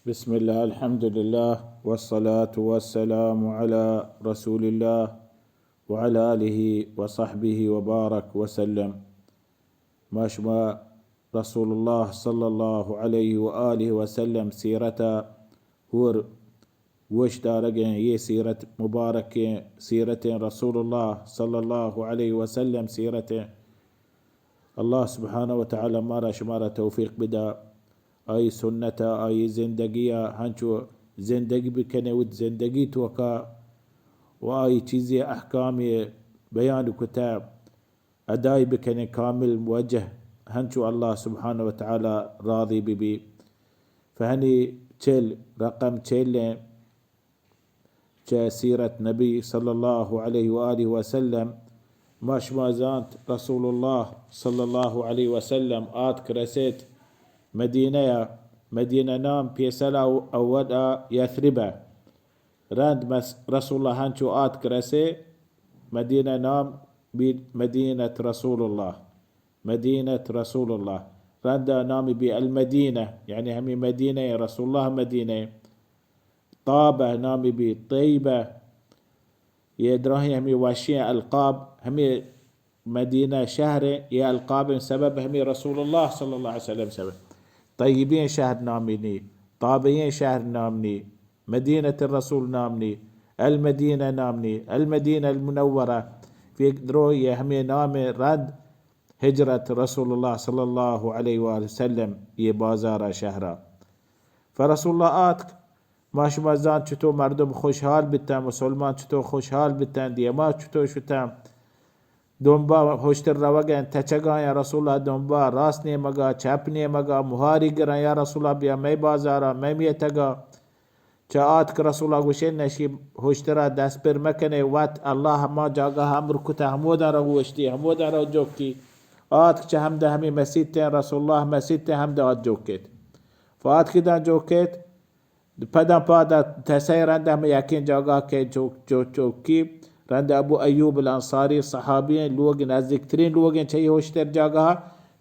بسم الله، الحمد لله، والصلاة والسلام على رسول الله وعلى آله وصحبه وبارك وسلم. ما شما رسول الله صلى الله عليه وآله وسلم سیرتا ہور گوش دارگیں، یہ سیرت مبارکیں، سیرتیں رسول اللہ صلی اللہ علیہ وسلم سیرتیں. اللہ سبحانہ و تعالی مارا شمارا توفیق بدا، آئی سنتا، آئی زندگیا ہنچو زندگی بکنے، وت زندگی توکا و آئی چیزی احکامی بیان کتا ادائی بکنیں، کامل موجہ، ہنچو اللہ سبحانہ و تعالی راضی ببی. فہنی چل، رقم چلیں چہ سیرت نبی صلی اللہ علیہ و آلہ وسلم. ما شما زانت رسول اللہ صلی اللہ علیہ وسلم آتک رسیت مدینہ، مدینہ نام پیسلا اولا یثربہ. رند مس-، رسول اللہ ہنچو آتک رسے، مدینہ نام بی مدینة رسول اللہ، مدینة رسول اللہ. رندا نام بی المدینہ، یعنی ہمیں مدینہ رسول اللہ مدینہ. طابہ نام بی طیبہ، یہ دراہیں ہمیں وشیں القاب، ہمیں مدینہ شہر، یہ القاب سبب ہمیں رسول اللہ صلی اللہ علیہ وسلم سبب. طیبیں شہر نامی نی، طابیں شہر نام نی، مدینة الرسول نام نی، المدینہ نام نی، المدینہ المنورہ. فیک درو یہ ہمیں نام رد ہجرت رسول اللہ صلی اللہ علیہ وآلہ وسلم یہ بازارا شہرا. فرسول اللہ آتک، ما شما زانت چطور مردم خوشحال بیتن، مسلمان چطور خوشحال بیتن، دیما چطور شتن. دنبا ہشتر روگن، تچگاں یا رسول اللہ دنبا، راست نیمگا، چپ نیمگا، مہاری گرن، یا رسول اللہ بیا مئے بازارا، مئے میتگا. چہ آتک رسول اللہ گوشے نشی ہشترا دست پر مکنے، وت اللہ ہما جاگہ امر کتا، ہمودا رو گوشتی، ہمودا رو جوکی. آتک چہ ہمدا ہمیں مسیت رسول اللہ مسیت ہمدا آت جوکیت. فآتک دا جوکیت، پدا پادا تسے رند ہمے یکیں جاگہ کہ چو-، چو-، چوکی رند ابو ایوب الانصاری صحابی ہیں، لوگ نزدیکترین لوگ ہیں چہ یہ ہشتر جاگہ،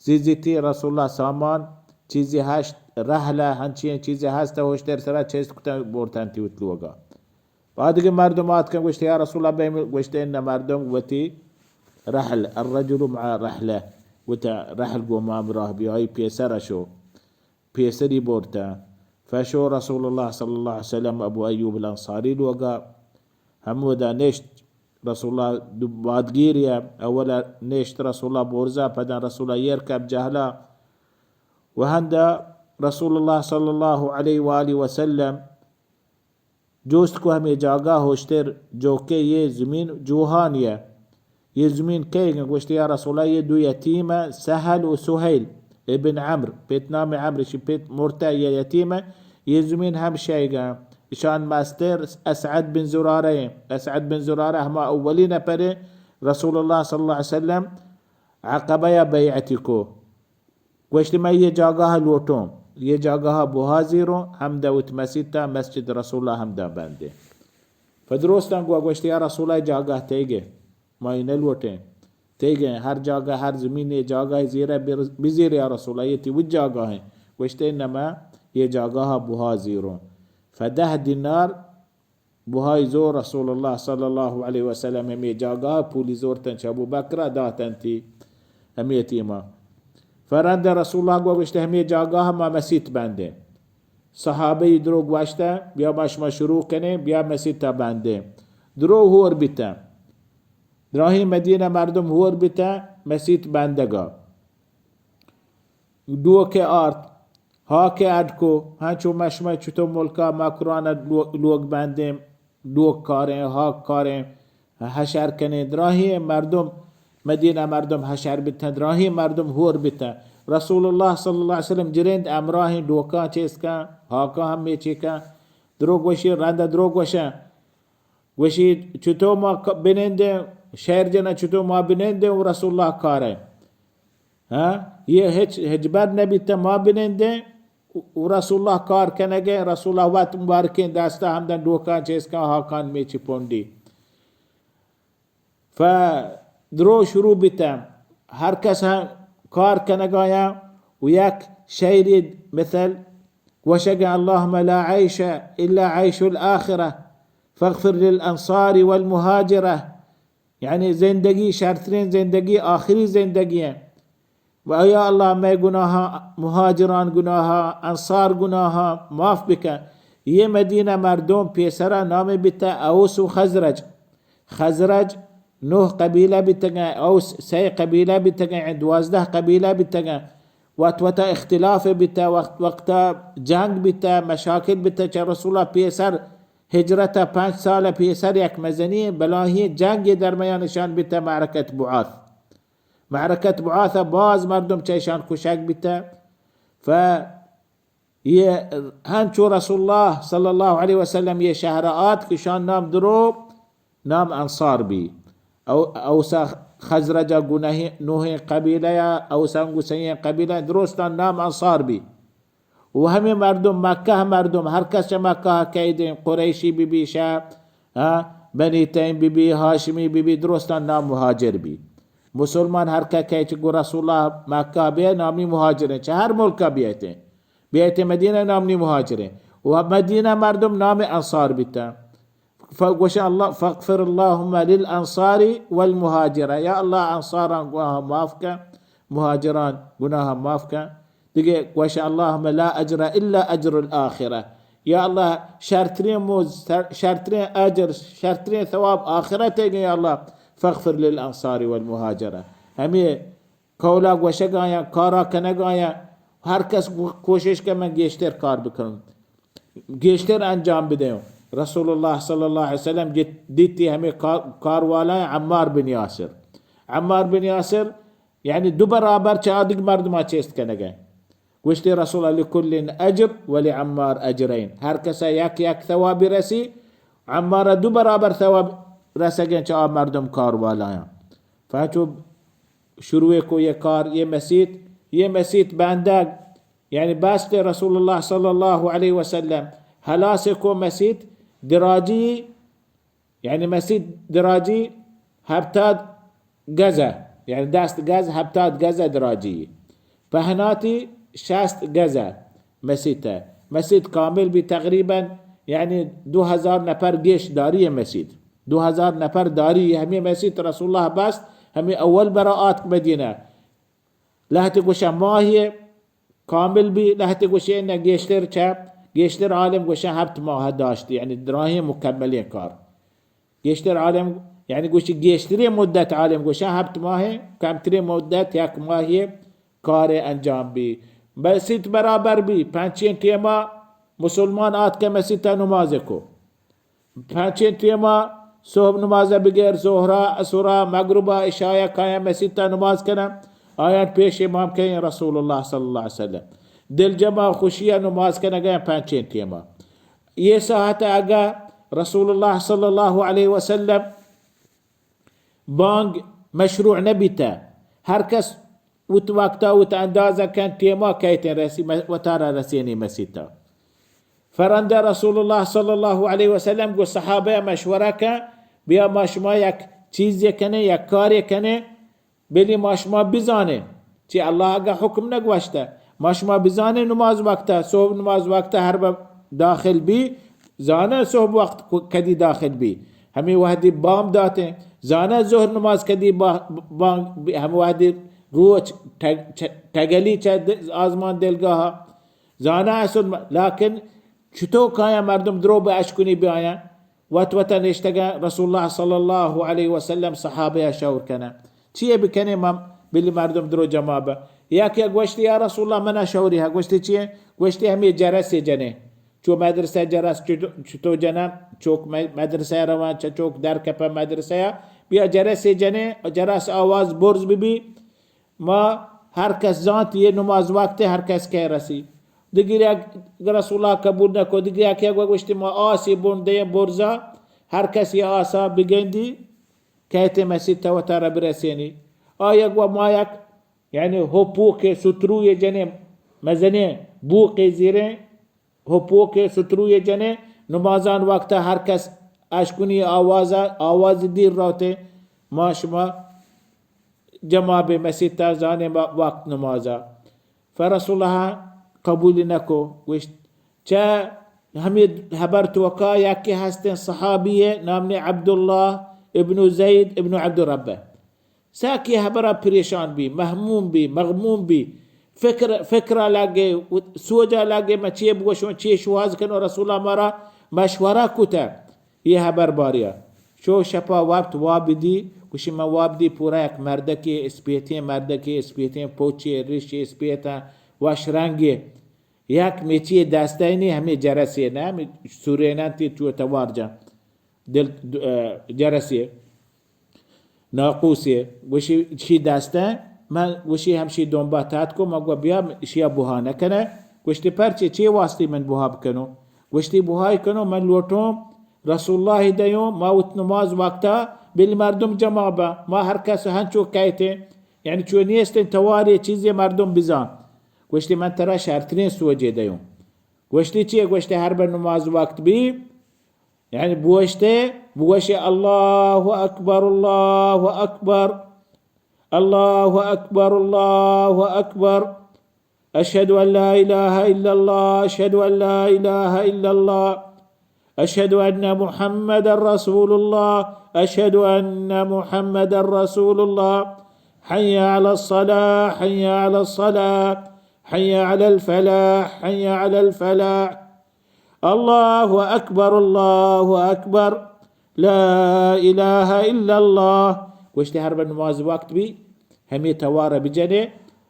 زیزیتی رسول اللہ سامان چیزی ہشت رحلہ، ہنچی ہیں چیزی ہست ہشتر سرا چست کتا بورتن تی وت لوگا. بعد کہ مردم آتکن گوشت، یا رسول اللہ، بیم گوشت، ان مردم وتی رحل، الرجل مع رحلہ، وتا رحل گو مامراہ بی، آئی پیسر شو. پیسری برتہ. فشو رسول اللہ صلی اللہ علیہ وسلم ابو ایوب الانصاری لوگا، ہمودا نشت. رسول اللہ دو بادگیریا، اولا نشت رسول اللہ برزا، پدا رسول اللہ یر کپ جہلا. و ہندا رسول اللہ صلی اللہ علیہ وآلہ وسلم جوست کو ہمے جاگہ ہوشتر جو کہ یہ زمین جوہان یہ، یہ زمین کئیگ؟ گوشت، یا رسول اللہ، یہ دو یتیم ہیں، سہل و سہیل ابن عمرو، پت نام عمرو، شی پت مرتا، یہ یتیم ہیں، یہ زمین ہم شئیگ ہیں. اشان مستر اسعد بن زرارہ ہیں. اسعد بن زرارہ ہما اولی نفر ہیں رسول اللہ صلی اللہ علیہ وسلم عقبہ یا بیعتی کو. گوشت، من یہ جاگہ لوٹوں، یہ جاگہ بہا زیروں، ہمدا وت مسیتا، مسجد رسول اللہ ہمدا بندے. فدروستان گوا گوشت، یا رسول اللہ، جاگہ تیگے، ما یہ نلوٹیں. تیگے ہر جاگہ، ہر زمین یہ جاگہ زیرہ بر-، بزیر یا رسول اللہ، یہ تی وت جاگہ ہیں. گوشت، نما یہ جاگہ بہا زیروں. فدہ دینار بہائی زور رسول اللہ صلی اللہ علیہ وسلم ہمے جاگہ پولی زورتن چہ ابو بکر داتن تی ہمے یتیما. فرند رسول اللہ گو گوشت، ہمے جاگہ ما مسیت بندیں. صحابہ درو گوشتہ، بیا ما شما شروع کنیں، بیا مسیت بندیں. درو ہور بیتن. دراہیں مدینہ مردم ہور بیتن مسیت بندگا. ڈوک آرت، ہاک اڈ کو، ہنچو ما شما چطور ملکا مکران لو-، لوگ بندیں، ڈوک کاریں، ہاک کاریں، حشر کنیں. دراہیں مردم، مدینہ مردم حشر بیتن، دراہیں مردم ہور بیتن. رسول اللہ صلی اللہ علیہ وسلم جرند امراہیں ڈوکاں چیز کن، ہاکاں ہم میچی کن. درو گوشی، رند درو گوشن. گوشی، چطور ما ک-، بنندیں، شہر جنہ چطور ما بنندیں و رسول اللہ کاریں. ہاں؟ یہ ہچ، ہچبر نبیت ما بنندیں و رسول اللہ کار کنگیں، رسول اللہ وت مبارکیں دستا ہمدن ڈوکاں چیز کن، ہاکان میچی پونڈی. ف درو شروع بیتن، ہر کس ہم کار کنگایاں و یک شعری مثل گوشگ ءَ، اللهم لا عيش إلا عيش الآخرة فاغفر للأنصار والمهاجرة، یعنی زندگی، شرترین زندگی آخری زندگی ایں. و یا اللہ، مئے گناہاں، مہاجران گناہاں، انصار گناہاں معاف بکن. یہ مدینہ مردم پیسرا نام بیتا اوس و خزرج. خزرج نوہ قبیلہ بیتگن، اوس سئے قبیلہ بیتگن، دوازدہ قبیلہ بیتگن. وت وتا اختلاف بیتا، وقت وقتا جنگ بیتا، مشاکل بیتا. چہ رسول اللہ پیسر، ہجرت ءَ پنچ سال پیسر یک مزنی بلاہیں جنگے درمیانشان بیتا، معرکت بعاث. معرکت بعاث ءَ باز مردم چہ ایشان کشگ بیتا. ف یہ ہنچو رسول اللہ صلی اللہ علیہ وسلم یہ شہر آت کہ شان نام درو نام انصار بی. او، اوسا خزرج گناہ نوہیں قبیلہ یا اوسا گسیں قبیلہ درستان نام انصار بی. و ہمے مردم، مکہ مردم، ہر کس چہ مکہ کئیدیں، قریشی بی بی شہ، ہاں، بنی تیم بی بی، ہاشمی بی بی، درستان نام مہاجر بی. مسلمان ہر کس کئے چہ گو رسول اللہ مکہ بیا نامی مہاجریں، چہ ہر ملکہ بیایتیں. بیایتیں مدینہ نامی مہاجریں. و مدینہ مردم نام انصار بیتا. ف-، گوشن اللہ، فاغفر اللهم للانصار والمهاجرة، یا اللہ انصاران گناہ معاف کن، مہاجران گناہ معاف کن. دیگہ گوشن، اللهم لا اجر الا اجر الآخرة، یا اللہ شرترین موز، شر-، شرترین اجر، شرترین ثواب آخرت ہے، یا اللہ فاغفر للانصار والمهاجرة. ہمیں قولا گوشگ آیاں، کارا کنگ آیاں، ہر کس گو-، کوشش کن من گیشتر کار بکنم، گیشتر انجام بدیوں. رسول اللہ صلی اللہ علیہ وسلم جت-، دیتی ہمیں کا-، کار والا عمار بن یاسر. عمار بن یاسر یعنی دو برابر چہ آدگ مردما چیست کنگ ءَ. گوشتی رسول اللہ، لکل اجر ولعمار اجرین، ہر کسا یک یک ثوابی رسی، عمار دو برابر ثواب رسگیں چہ آ مردم کار والایاں. فہچو شروع کو یہ کار، یہ مسیت، یہ مسیت بندگ، یعنی بست رسول اللہ صلی اللہ علیہ وسلم، ہلاس کو مسیت دراجی، یعنی مسیت دراجی ہپتاد گزہ، یعنی دست گز، ہپتاد گزہ دراجی، پہناتی شست گزہ مسیت ہے. مسیت کامل بی تقریباً، یعنی دو ہزار نفر گیش داری ہے مسیت. دو ہزار نفر داری ہمیں مسیت رسول اللہ بست، ہمیں اول برا آتک مدینہ. لہتے گوشہ ماہی کامل بی، لہتے گوشہ نہ گیشتر چہ، گیشتر عالم گوشہ ہفت ماہ داشتی، یعنی دراہیں مکملیں کار. گیشتر عالم، یعنی گوشی گیشتریں مدت عالم گوشہ ہفت ماہ، کمتریں مدت یک ماہ کار انجام بی. بسیت برابر بی، پنچیں ٹیما مسلمان آتکہ مسیتا نماز کو. پنچیں ٹیما صحب نماز بگر، ظہرا، عصرا، مغربا، عشایا کایاں مسیتا نماز کناں، آیان پیش امام کئیں رسول اللہ صلی اللہ علیہ وسلم. دل جمع خوشیا نماز کنگا پنچیں ٹیما. یہ ساعت اگا رسول اللہ صلی اللہ علیہ وسلم بانگ مشروع نبیتا، ہر کس وت وقتا وت اندازہ کن ٹیما کئیتیں رسی، وتارا رسینی مسیتا. فرندہ رسول اللہ صلی اللہ علیہ وسلم گو صحابہ مشورہ کن، بیا ما شما یک چیزے کنیں، یک کارے کنیں، بلی ما شما بزانیں، چی اللہ اگا حکم نگوشتہ، ما شما بزانیں نماز وقتا، صحب نماز وقتا ہر بہ داخل بی، زانہ صحب وقت کو-، کدی داخل بی، ہمیں وحدی بام داتیں، زانہ ظہر نماز کدی با-، بانگ بی، ہمیں وحدی روچ ٹگ-، چ-، ٹگلی چہ د-، آزمان دلگاہا، زانہ عصر م-، لیکن چطو کایاں مردم درو بہ اشکنی بیایاں، وت وت نشتگاں، رسول اللہ صلی اللہ علیہ وسلم صحابہ شور کناں، چیے بکنیں ما بلی مردم درو جمع بہ؟ یکے گوشتی، یا رسول اللہ، منا شوری ہا. گوشتی، چیے؟ گوشتی، ہمیں جرس جنیں. چو مدرسہ جرس چطو، چطو جنن؟ چوک م-، مدرسہ روان، چہ چوک در کپہ مدرسہ، بیا جرس جنیں، جرس آواز برز بی بی، ما ہر کس زانت یہ نماز وقت ہے، ہر کس کئے رسی. دگر یک رسول اللہ قبول نکو، دگر یک یک گوشتی ما آسی بون دیں برزا، ہر کس یہ آسا بگندی، کئیت مسیت تا وتارا برسینی. آیا گو ما یک، یعنی ہو پوک ستروی جنیں، مزنیں بوق زیریں، ہو پوک ستروی جنیں، نمازان وقت ہر کس اشکنی آواز، آواز دیر روتے، ما شما جمع بہ مسیت تا زانیں با-، وقت نمازا. فرسول اللہ قبول نکو، گوشت، چہ ہمے ہبر توکا یکے ہستیں صحابی ءِ نام نے عبداللہ ابن زید ابن عبد الربہ۔ ساکی ہبرا پریشان بی، مہموم بی، مغموم بی، فکر، فکرا لگے، سوجا لگے، من چے بگوشوں، چے شوہاز کنوں، رسولا مارا مشورہ کتہ۔ یہ ہبر باریا شو شپا وپت واب دی، گوشی من واب دی پورا یک مردکے اسپیتیں، مردکے اسپیتیں، پوچے، ریشے اسپیتاں، وش رنگے۔ یک میچی دستینی ہمے جرسے نہ، ہمے سورینان تی چو توار جان۔ دل، اه، جرسے، ناقوسے، گوشی چی دستین؟ من گوشی ہمشی دنبا تات کو، من گو بیا اشیا بوہا نہ کنہ۔ گوشتی پرچے، چی واسطے من بوہا بکنوں؟ گوشتی بوہای کنوں، من لوٹوں رسول اللہ دیوں، ما وت نماز وقتا بل مردم جمع با، ما ہر کس ہنچو کیتیں، یعنی چو نیستیں توارے چیزے مردم بزان۔ گوشتی من ترا شرترین سوجے دیوں۔ گوشتی چی؟ گوشتی ہر بہ نماز وقت بی، یعنی بوشتے، بوشی الله أكبر، الله أكبر، الله أكبر، الله أكبر. أشهد أن لا إله إلا الله، أشهد أن لا إله إلا الله، أشهد أن محمدا رسول الله، أشهد أن محمدا رسول الله. حي على الصلاة، حي على الصلاة، حي على الفلاح، حي على الفلاح. الله أكبر، الله أكبر، لا إله إلا الله. گوشتی ہر بہ نماز وقت بی، ہمے توار بجنے،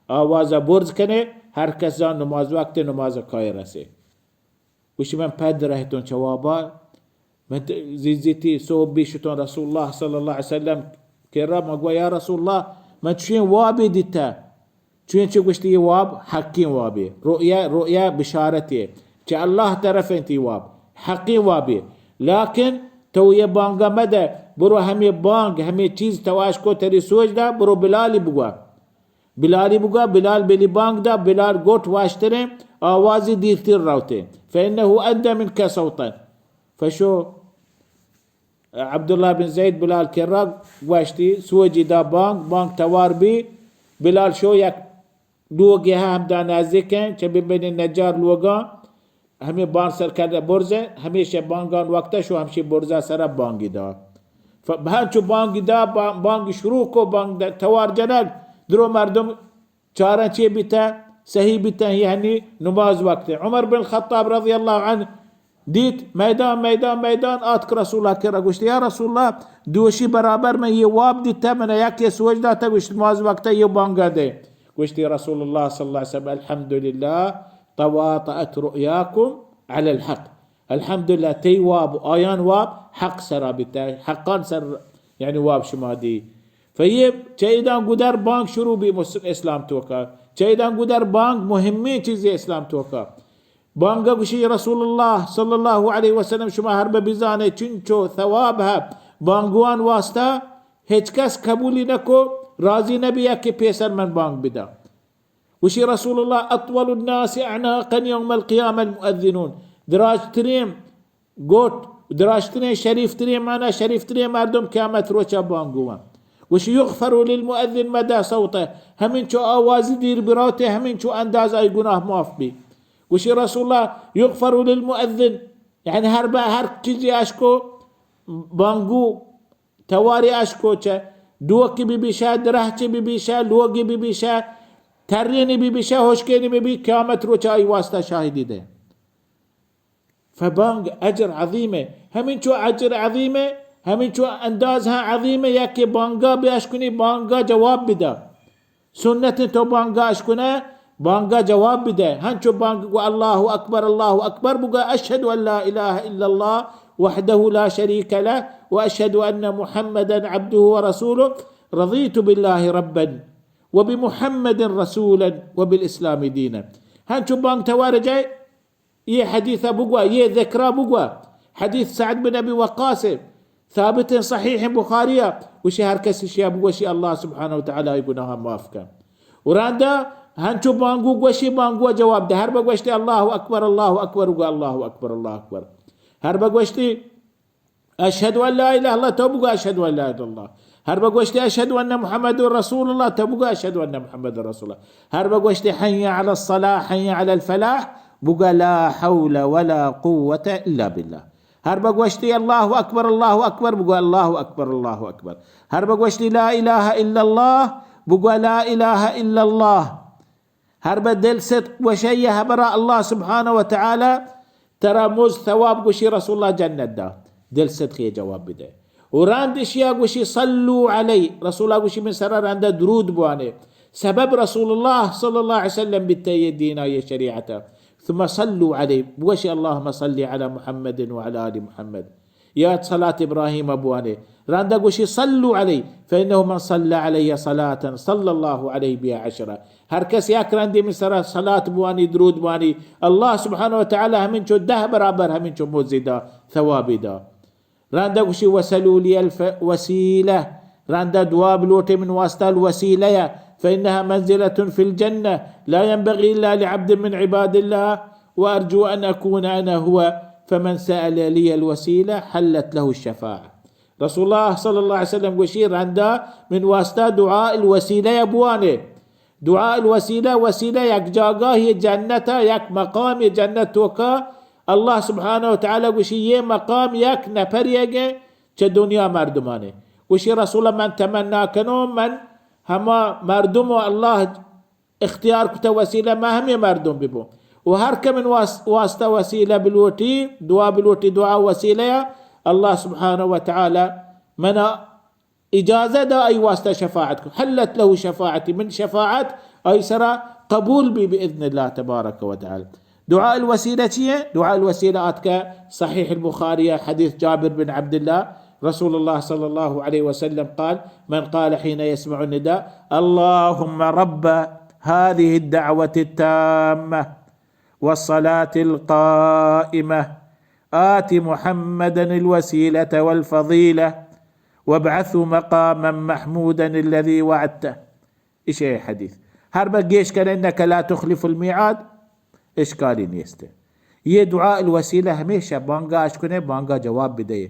آواز برز کنے، ہر کس زان نماز وقت، نماز کائے رسے۔ گوشتی من پد رہتوں چوابا، من ت-، زیزیتی صحب بی شتوں رسول اللہ صلی اللہ علیہ وسلم کرا، من گو یا رسول اللہ، من چویں وابے دیتہ۔ چویں چہ گوشتی یہ واب حقیں وابے، رؤیا، رؤیا بشارتے، چہ اللہ طرف انت یہ واب، حقیں وابے۔ لیکن تو یہ بانگا مدہ، برو ہمے بانگ، ہمے چیز تواش کو تری سوج دا، برو بلالی بگوا۔ بلالی بگوا، بلال بلی بانگ دا، بلال گوٹ واشتریں، آوازی دیرتر روتے۔ فإنه أندى منك صوتا۔ فشو عبداللہ بن زید بلال کرا گوشتی، سوجی دا بانگ، بانگ توار بی، بلال شو یک لوگے ہمدا نزدیکیں، چہ بن بنی نجار لوگاں، ہمے بانگ سر کردہ برزے، ہمیشہ بانگان وقتا شو ہمشی برزا سرا بانگی دا۔ ف-، ہنچو بانگی دا، با-، بانگ شروع کو، بانگ دا توار جنگ، درو مردم چاران چے بیتہ؟ صحیح بیتہ، یعنی نماز وقت۔ عمر بن خطاب رضی اللہ عنہ دیت میدان، میدان، میدان، آتک رسول اللہ کرا گوشت، یا رسول اللہ، دوشی برابر من یہ واب دیتہ، من یکی سوج داتہ، گوشت نماز وقت یہ بانگا دے۔ گوشتی رسول اللہ صلی اللہ علیہ وسلم، الحمدللہ، تواطأت رؤیاکم علی الحق۔ الحمدللہ، تئی واب، آیان واب حق سرا بیتہ، حقان سر، یعنی واب شما دی۔ فیہ چہ ایدان گدر بانگ شروع بی مس-، اسلام توکا۔ چہ ایدان گدر بانگ مہمیں چیزے اسلام توکا۔ بانگا گوشی رسول اللہ صلی اللہ علیہ وسلم، شما ہر بہ بزانے چنچو ثواب ہے بانگوان واسطہ، ہچ کس قبولی نکو، راضی نبی کہ پیسر من بانگ بدا۔ گوشی رسول اللہ، اطول الناس اعناقا یوم القیامة المؤذنون۔ دراجترین گوٹ، دراجترین، شریفترین، مانا شریفترین مردم قیامت روچا بانگوان۔ گوشی یغفر للمؤذن مدى صوته، ہمینچو آوازی دیر براتے، ہمینچو انداز آئی گناہ معاف بی۔ گوشی رسول اللہ، یغفر للمؤذن، یعنی ہر با-، ہر چیزی اشکو بانگو، تواری اشکو چہ، ڈوکی بی بیشہ، درہچی be Bisha, Logie be Bisha, ترینی بی بیشہ، ہشکینی بی بی، قیامت روچ آئی واسطہ شاہدی دے۔ فبانگ اجر عظیمے، ہمینچو اجر عظیمے، ہمینچو انداز ہاں عظیمے، یکے بانگا بیاشکنی، بانگا جواب بدا۔ سنت تو بانگا اشکنہ، بانگا جواب بدہ۔ ہنچو بانگ گو اللہ اکبر، اللہ اکبر بگا، اشہد ان لا الہ الا اللہ وحدہ لا شریک لہ و اشہد ان محمدا عبدہ و رسولہ، رضیت باللہ ربا و بمحمد رسولا و بالاسلام دینا۔ ہنچو بانگ توار جائے، یہ حدیث بگوا، یہ ذکر بگوا۔ حدیث سعد بن ابی وقاص، ثابت صحیح بخاری، گوشی ہر کسی شیا بگوشی اللہ سبحانہ و تعالی گناہ معاف کن۔ و رندا ہنچو بانگو گوشی، بانگو جواب دے۔ ہر بگوشتی اللہ اکبر، اللہ اکبر، گو اللہ اکبر، اللہ اکبر۔ ہر بگوشتی اشہد ان لا الہ الا اللہ، تو بگو اشہد ان لا الہ الا اللہ۔ ہر بگوشتی اشہد ان محمد رسول اللہ، تو بگو اشہد ان محمد رسول اللہ۔ ہر بگوشتی حی علی الصلاة، حی علی الفلاح، بگو لا حول ولا قوة الا بالله. هر بگوشتی الله اکبر، الله اکبر، بگو الله اکبر، الله اکبر. هر بگوشتی لا اله الا الله، بگو لا اله الا الله. هر به دل صدق گوشه یه هبرا الله سبحانه و تعالی ترا مز ثواب گوشی رسول الله جنت دا. دل صدق یه جواب بده. و رند اشیا گوشی صلوا علی. رسول الله گوشی من سرا رنده درود بوانه. سبب رسول الله صلی الله علیه وسلم بیته یه دینا یه شریعتا. ثم صلوا علی. بوشی اللهم صل علی محمد وعلى آل محمد. یا صلاة ابراهیم بوانه. رنده گوشی صلوا علی فانه من صلى علي صلاة صلى الله عليه بها عشرا. هر کس یک رندی من سرا صلات بوانی، درود بوانی، الله سبحانه و تعالی همینچو ده برابر همینچو مزی دا، ثوابی دا. رنده گوشی وسلوا لي الوسيلة. رنده دعا بلوٹه من واسطه الوسيلة یا. فإنها منزلة في الجنة لا ينبغي إلا لعبد من عباد الله وأرجو أن أكون أنا هو، فمن سأل لي الوسيلة حلت له الشفاعة. رسول الله صلی الله علیه وسلم گوشی رنده من واسطه دعا الوسيلة یا بوانه. دعا الوسیلہ، وسیلہ یک جاگاہی جنت ء، یک مقامی جنت توکا. اللہ سبحانہ و تعالی گوشی، یہ مقام یک نفریگے چہ دنیا مردمانے. گوشی، رسول، من تمنا کنوں، من ہما مردم و اللہ اختیار کتہ وسیلہ، من ہمے مردم ببوں. و ہر کہ من واس-، واسطہ وسیلہ بلوٹی، دعا بلوٹی، دعا وسیلہ یا، اللہ سبحانہ و تعالی منا اجازہ دا آئی واسطہ شفاعت کو. حلت له شفاعتی، من شفاعت آئی سرا قبول بی باذن اللہ تبارک و تعالی. دعاء الوسیلہ چی ہے؟ دعاء الوسیلہ آتکہ صحیح البخاری، حدیث جابر بن عبداللہ، رسول اللہ صلی اللہ علیہ وسلم قال، من قال حين يسمع النداء، اللهم رب هذه الدعوة التامة والصلاة القائمة آت محمدا الوسيلة والفضيلة وابعثه مقاما محمودا الذي وعدته. ایشی حدیث. ہر بہ گیش کن، انک لا تخلف المیعاد، اشکالی نیست. یہ دعاء الوسیلہ ہمیشہ بانگا اش کنے، بانگا جواب بدے.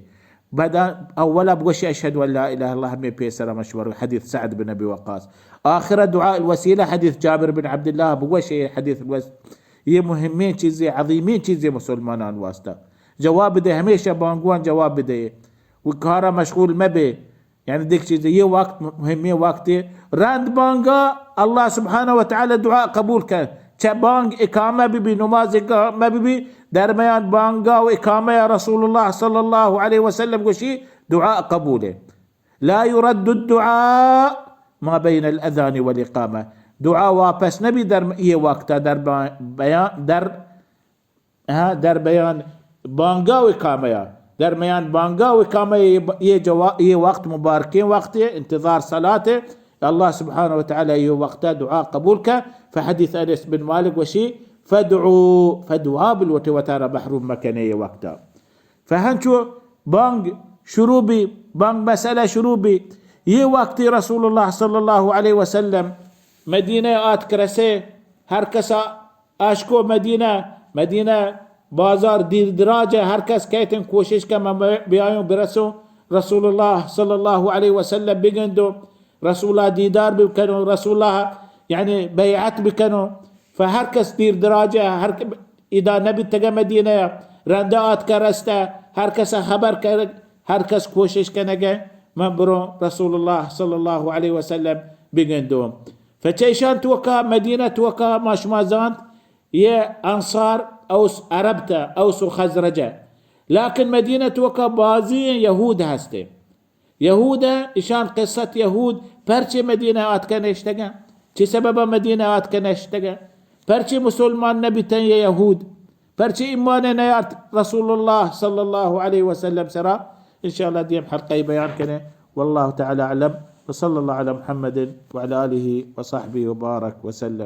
بدا اولا بگوشی، اشہد ان لا الہ الا اللہ، ہمیں پیسر مشور، حدیث سعد بن ابی وقاص. آخر دعاء الوسیلہ حدیث جابر بن عبداللہ، بگوشی حدیث الوس-، یہ مہمیں چیزے، عظیمیں چیزے مسلمانان واسطہ. جواب دے، ہمیشہ بانگوان جواب دے. و کارا مشغول مبے. یعنی دیکھ چیزے، یہ وقت مہمیں وقتے. رند بانگا اللہ سبحانہ و تعالی دعا قبول کن. چہ بانگ اقامہ بی بی، نماز اقامہ بی بی، درمیان بانگا و اقامہ یا رسول اللہ صلی اللہ علیہ وسلم گوشی، دعا قبول ہے. لا يرد الدعاء ما بين الأذان والإقامة. دعا واپس نبی در یہ وقتا، در با-، بیان، در، ہاں، در بیان بانگا و اقامہ یا. درمیان بانگا و اقامہ یہ، یہ جوا-، یہ وقت مبارکیں وقت ہے، انتظار صلاة ہے. اللہ سبحانہ و تعالی یہ وقتا دعا قبول کا. فحدیث انس بن مالک وشی، فدعو، فدعا بلوٹے، وتارا محروم مکنے یہ وقتا. فہنچو بانگ شروع بی، بانگ مسئلہ شروع بی، یہ وقتی رسول اللہ صلی اللہ علیہ وسلم مدینہ آتک رسے، ہر کسا آشکو مدینہ، مدینہ بازار دیر دراج ہے، ہر کس کہتن کوشش کا من بیایوں برسوں رسول اللہ صلی اللہ علیہ وسلم بگندوں، رسول اللہ دیدار بکنوں، رسول اللہ یعنی بیعت بکنوں. فہر کس دیر دراج ہے، ہر ک-، ادا نبیتگہ مدینہ، رندا آتکہ رستہ، ہر کس خبر کرگ، ہر کس کوشش کنگہ من بروں رسول اللہ صلی اللہ علیہ وسلم بگندوں. فچہ ایشان توکا، مدینہ توکا، ما شما زانت، یہ انصار اوس عرب تا، اوس و خزرج. لیکن مدینہ توکا بازی یہود ہستے. یہود ء، اشان قصت یہود پرچے مدینہ آتکہ نشتگاں؟ چی سبب مدینہ آتکہ نشتگاں؟ پرچے مسلمان نبیتن یہ یہود؟ پرچے ایمان نیارت رسول اللہ صلی اللہ علیہ وسلم سرا؟ انشاءاللہ دیم حلقہ بیان کنے. واللہ تعالی اعلم، وصلی اللہ علی محمد وعلی آلہ وصحبہ وبارک وسلم.